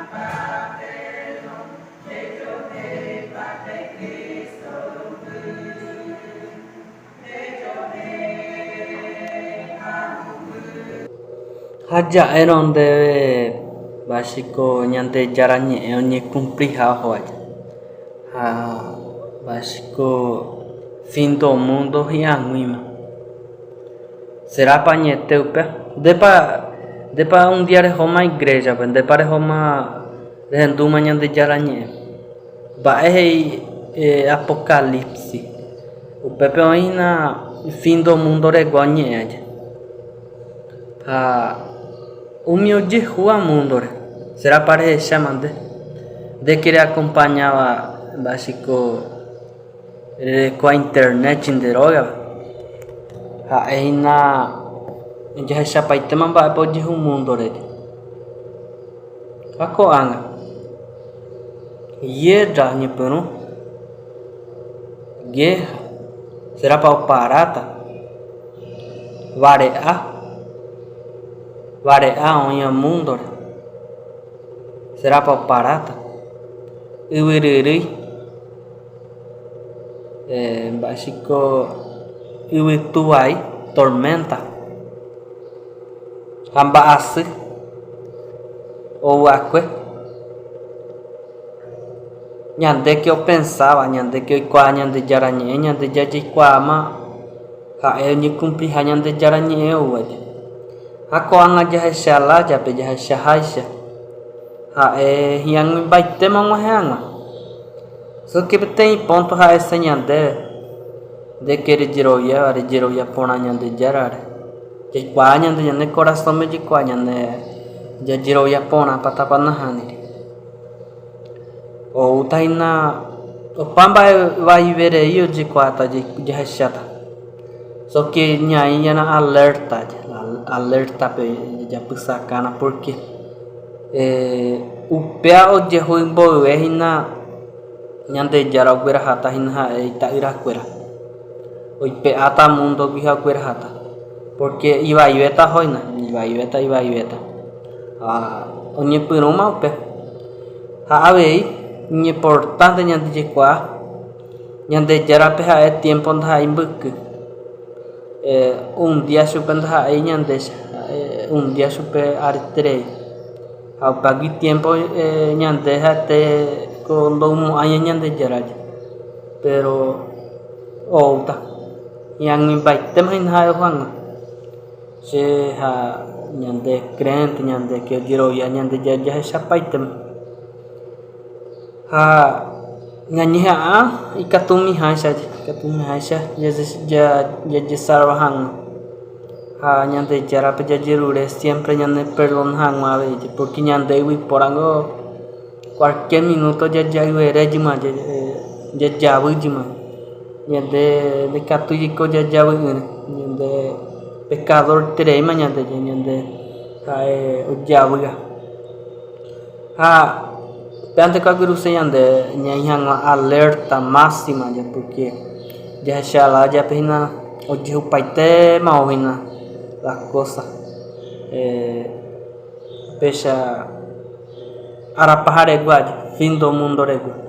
Ha ja'érõ ndéve mba'éichiko Ñandejára ñe'ẽ oñekumpliha oho aja. Ha mba'éichiko fin do mundo hi'ag̃uíma. Serápa añete upéva? Ndépa ndépa un día rehóma iglésiape, ndépa rehóma rehendúma Ñandejára ñe'ẽ. Mba'e he'i Apocalipsis? Upépe oĩ hína fin do mundo regua oñe'ẽ aja. Ha umi ojehúva múndore, serápa rehecháma nde? Nde ke reakompañáva mba'éichiko rerekóva internet che nde rógape. Ha'e hína jahechapaitéma mba'épa ojehu múndore. Ha ko'ág̃a gérra oñepyrũ, gérra, serápa oparáta, vare'a, vare'a oĩva múndore, serápa oparáta, yvyryrýi, mba'éichiko yvytu vai, torménta. Ha mba'asy ou'akue. Ñande ke opensáva, ñande ke oikuaa Ñandejára ñe'ẽ, ñande jajeikuaáma ha'e oñekumpliha Ñandejára ñe'ẽ ouvaje. Ha ko'ág̃a jahecha lájape, jahechaháicha, ha'e hi'ag̃uimbaitéma og̃uahẽ hag̃ua. Sóke peteĩ pónto ha'ese ñandéve, nde ke rejeroviáva, rejerovia porã Ñandejárare. Jaikuaa ñande ñane korasõme jaikuaa ñande jajerovia porãpa tapa nahániri. Oúta hína opa mba'e vaiverei ojekuaáta jahecháta. Sóke ñaĩ ñana alerta, alerta-pe jajapysakãna pórke upéva ojehu mboyve hína Ñandejára ogueraháta hína ha'e ita'yrakuéra. Oipe'áta múndogui ha ogueraháta, pórke ivaivéta ohóina, ivaivéta, ivaivéta. Ha oñepyrũma upe. Ha avei iñimportánte ñandejekuaa, Ñandejárape ha'e tiémpo ndaha'éi mbyky. Un día chupe ndaha'éi ñandéicha, ha'e un día chupe areterei. Ha upévagui tiémpo ñande ha'ete ko ndo'umo'ãi Ñandejára péro oúta hi'ag̃uimbaitéma hína ha'e oho hag̃ua. Che ha ñande créente, ñande ke ojerovia ñande jahechapaitéma. Ha ñañeha'ã ikatumiháicha, ikatumiháicha jajesalva hag̃ua. Ha Ñandejárape jajerure siémpre ñaneperdona hag̃ua avei, pórke ñande yvypórango kualkiér minúto jajayverejýma, jajavýjyma. Ñande ndaikatúi jaiko jajavy'ỹre, ñande pekadoritereíma ñande, ñande ha'e ojavýva. Ha pévante ko aguyrusu ñande ñaĩ hag̃ua alerta máxima pórke jahecha lájape hína ojehupaitéma hína la kósa péicha arapaharegua fin do mundo regua.